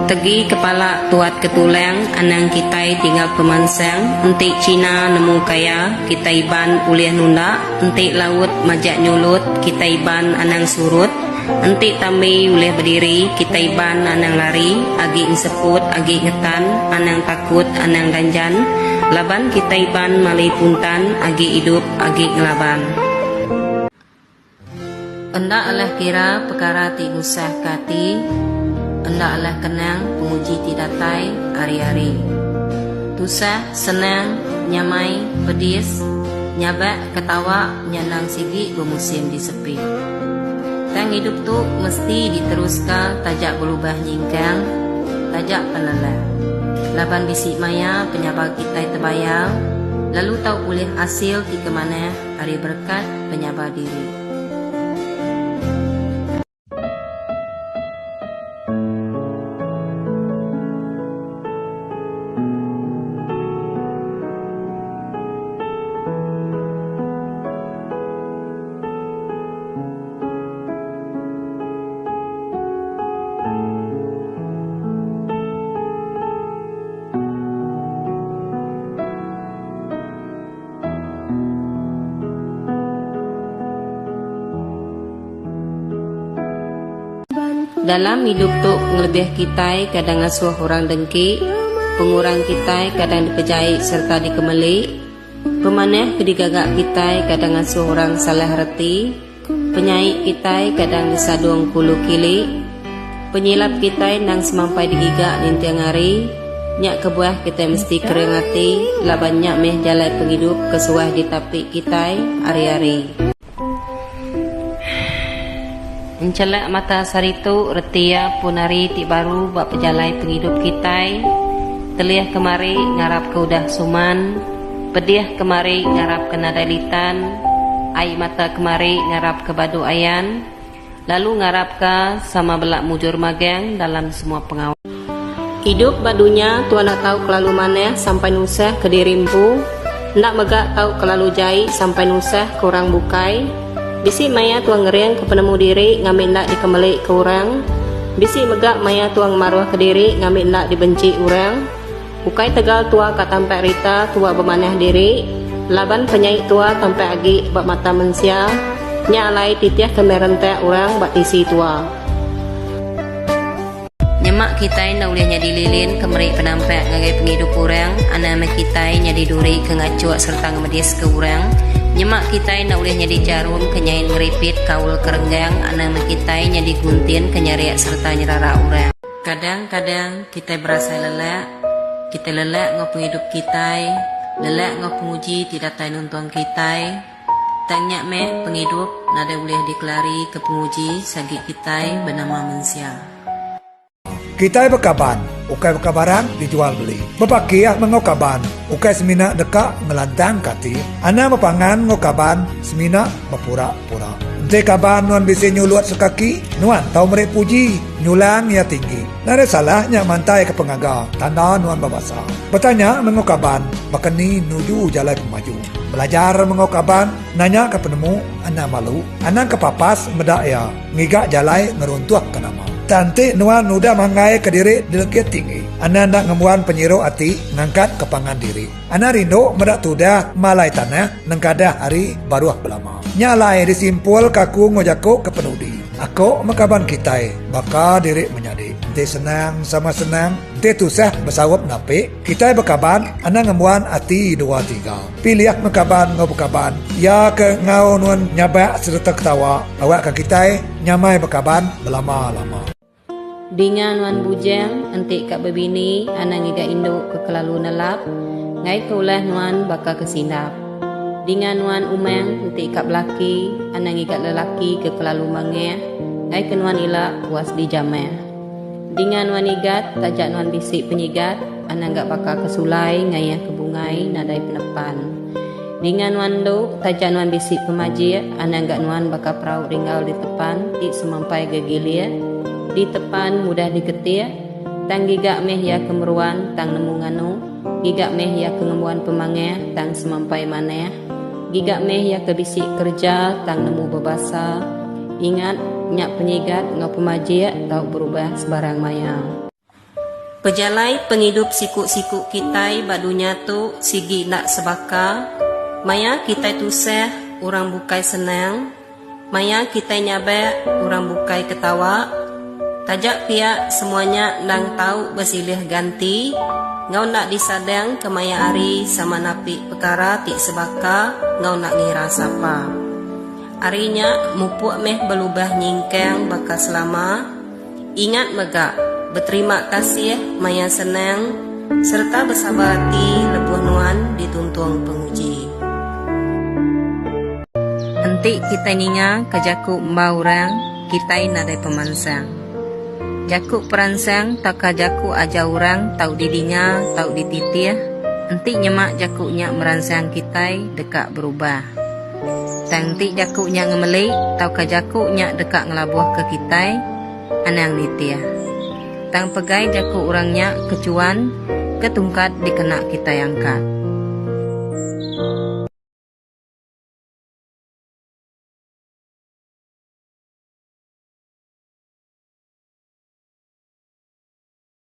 Tegi kepala tuat ke tulang anang kitai tinggal pemansang enti China nemu kaya kitai Iban ulih nunda enti laut majak nyulut kitai Iban anang surut enti tambi ulih bediri kitai Iban anang lari agi enseput agi ngetan anang takut anang danjan laban kitai Iban mali puntan agi idup agi ngelaban. Enda alah kira pekara ti nusahka ati, enda alah kenang penguji ti datai hari-hari. Tusah, senang, nyamai, pedis, nyabak, ketawa nya endang sigi bemusim disepi. Tang idup tu mesti diteruska taja belubah nyingkang, taja pan lelak. Laban bisi maya penyabar kitai tebayar lalu tau bulih asil ti ke manah. Ari berekat penyabar diri. Dalam idup tu pengelebih kitai kadang ngasuh orang dengki, pengurang kitai kadang dipejai sereta dikemeli, pemanah ke digaga kitai kadang ngasuh orang salah reti, penyai kitai kadang disadung kulu kili, Penyilap kitai endang semampai digiga ninting hari, nya kebuah kitai mesti kering ati laban nya meh jalai pengidup ke suah ditapi kitai hari-hari. Enchelak mata sehari tu reti iya pun hari ti baru ba pejalai pengidup kitai, telih kemari ngarapka udah suman, pedih kemari ngarapka nadai litan, ai mata kemari ngarapka badu ayan. Lalu ngarapka sama bela mujur magang dalam semua pengawa. Idup ba dunya tua enda tau kelalu manah sampai nusah ke diri empu, enda mega tau kelalu jai sampai nusah ke orang bukai. Bisi maya tua ngering ke penemu diri ngambi enda dikemeli ke orang. Bisi mega maya tua ngemaruh ke diri ngambi enda dibenci orang. Ukai tegal tua ka tampak rita tua bemanah diri, laban penyai tua tampak agi ba mata mensia, nya alai titih ke meh rentak orang ba tisi tua. Nyema kitai enda ulih nyadi lilin ke meri penampak ngagai pengidup orang, anang meh kitai nyadi duri ke ngachuk sereta ngemediska orang. Nyema kitai enda ulih nyadi jarum ke nyain ngeripit kaul ke renggang, anang meh kitai nyadi guntin ke nyarik sereta nyerara orang. Kadang-kadang kitai berasai lelak, kitai lelak enggau pengidup kitai, lelak enggau penguji ti datai nuntung kitai. Tang nya meh pengidup nadai ulih dikelari ke penguji sagi kitai benama mensia. Kitai bekaban, ukai baka barang dijual beli. Bepakih meh enggau kaban, ukai semina deka ngelantangka ati. Anang bepangan enggau kaban semina bepura-pura. Enti kaban nuan bisi nyulut sekaki, nuan tau meri puji. Nyulang iya tinggi. Nadai salah nya mantai ke pengaga tanda nuan bebasa. Betanya mengu kaban baka ni nuju jalai pemaju. Belajar mengu kaban nanya ke penemu anang malu anang kepapas meda iya ngiga jalai ngeruntuh ke nama. Tang enti nuan udah manggai ke diri dilekit tinggi anang enda ngembuan penyiru ati ngangkat ke pangan diri. Anang rindu meda tudah malai tanah nengkadah ari baruh belama. Nya alai disimpul ke aku enggau jaku ke penudi. Aku meh kaban kitai baka diri menyadi. Enti senang sama senang, enti tusah besaup napi, kitai bekaban anang ngembuan ati dua tiga. Pilih meh kaban enggau bekaban iya ke enggau nuan nyabak sereta ketawa awakka kitai nyamai bekaban belama-lama. Dinga nuan bujang, enti ka bebini anang ngiga indu ke kelalu nelap, ngai ke ulah nuan baka ke sindap. Dinga nuan umang, enti ka belaki anang ngiga lelaki ke kelalu mangah, ngai ke nuan ila puas dijamah. Dinga nuan igat, taja nuan bisi penyigat, anang ga baka ke sulai ngayah ke bungai nadai penepan. Dinga nuan endu, taja nuan bisi pemajik, anang ga nuan baka perau ringgau ditepan ti semampai gegilik, ditepan mudah diketik, tang giga meh iya ke meruan tang nemu nganu, giga meh iya ke ngembuan pemangah tang semampai manah, giga meh iya ke bisi kereja tang nemu bebasa, ingat nya penyigat enggau pemajik tau berubah sebarang maya. Pejalai pengidup siku-siku kitai ba dunya tu sigi enda sebaka, maya kitai tusah orang bukai senang, maya kitai nyabak orang bukai ketawa. Taja pia semua nya endang tau besilih ganti enggau enda disadang kemaya hari sama napi pekara ti sebaka enggau enda ngira sapa. Ari nya mupuk meh belubah nyingkang baka selama. Ingat mega, beterima kasih maya senang sereta besabar ati lebuh nuan dituntung penguji. Enti kitai ninga ka jaku embau orang, kitai nadai pemansang. Jaku peransang tauka jaku ajar orang tau didinga tau dititih enti nyema jaku nya meransang kitai deka berubah. Tang enti jaku nya ngemeli tauka jaku nya deka ngelabuhka kitai, anang nitih. Tang pegai jaku orang nya ke chuan ke tungkat dikena kitai angkat.